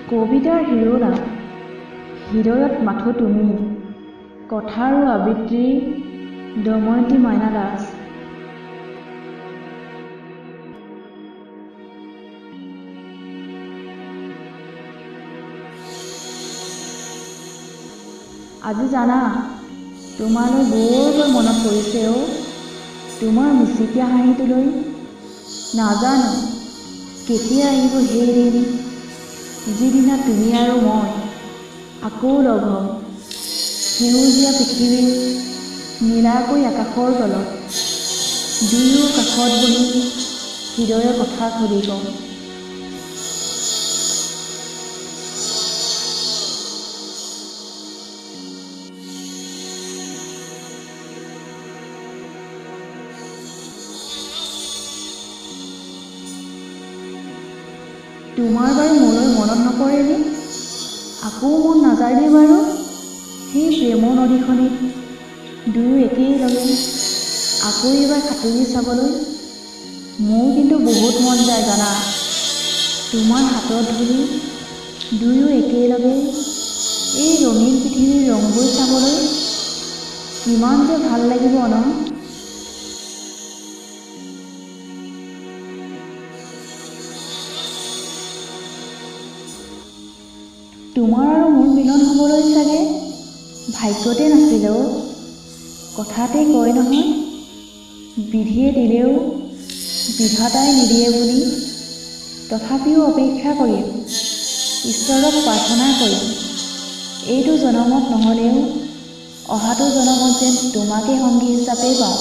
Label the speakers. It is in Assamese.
Speaker 1: কবিতাৰ শিৰোনাম হৃদয়ত মাথো তুমি, কথা আৰু আবৃত্তি দময়ন্তী মাইনা দাস। আজি জানা তোমালৈ বৰকৈ মনত পৰিছে অ', তোমাৰ মিচিকীয়া হাঁহিটোলৈ। নাজানো কেতিয়া আহিব সেই দিন, যিদিনা তুমি আৰু মই আকৌ লগ হ'ম সেউজীয়া পৃথিৱীৰ নীলাকৈ আকাশৰ তলত। দুয়ো কাষত বহি হৃদয়ৰ কথা খুলি ক'ম। তোমাৰ বাৰু মোলৈ মনত নপৰেনে? আকৌ মন নাযায়নে বাৰু সেই প্ৰেমৰ নদীখনিত দুয়ো একেলগে আকৌ এবাৰ সাঁতুৰি চাবলৈ? মোৰ কিন্তু বহুত মন যায় জানা, তোমাৰ হাতত ধৰি দুয়ো একেলগে এই ৰঙীন পৃথিৱীৰ ৰংবোৰ চাবলৈ। কিমান যে ভাল লাগিব ন? তোমাৰ আৰু মোৰ মিলন হ'বলৈ চাগে ভাগ্যতে নাছিল অ'। কথাতে কয় নহয়, বিধিয়ে দিলেও বিধাতাই নিদিয়ে বুলি। তথাপিও অপেক্ষা কৰিম, ঈশ্বৰক প্ৰাৰ্থনা কৰিম, এইটো জনমত নহ'লেও অহাটো জনমত যেন তোমাকে সংগী হিচাপে পাওঁ।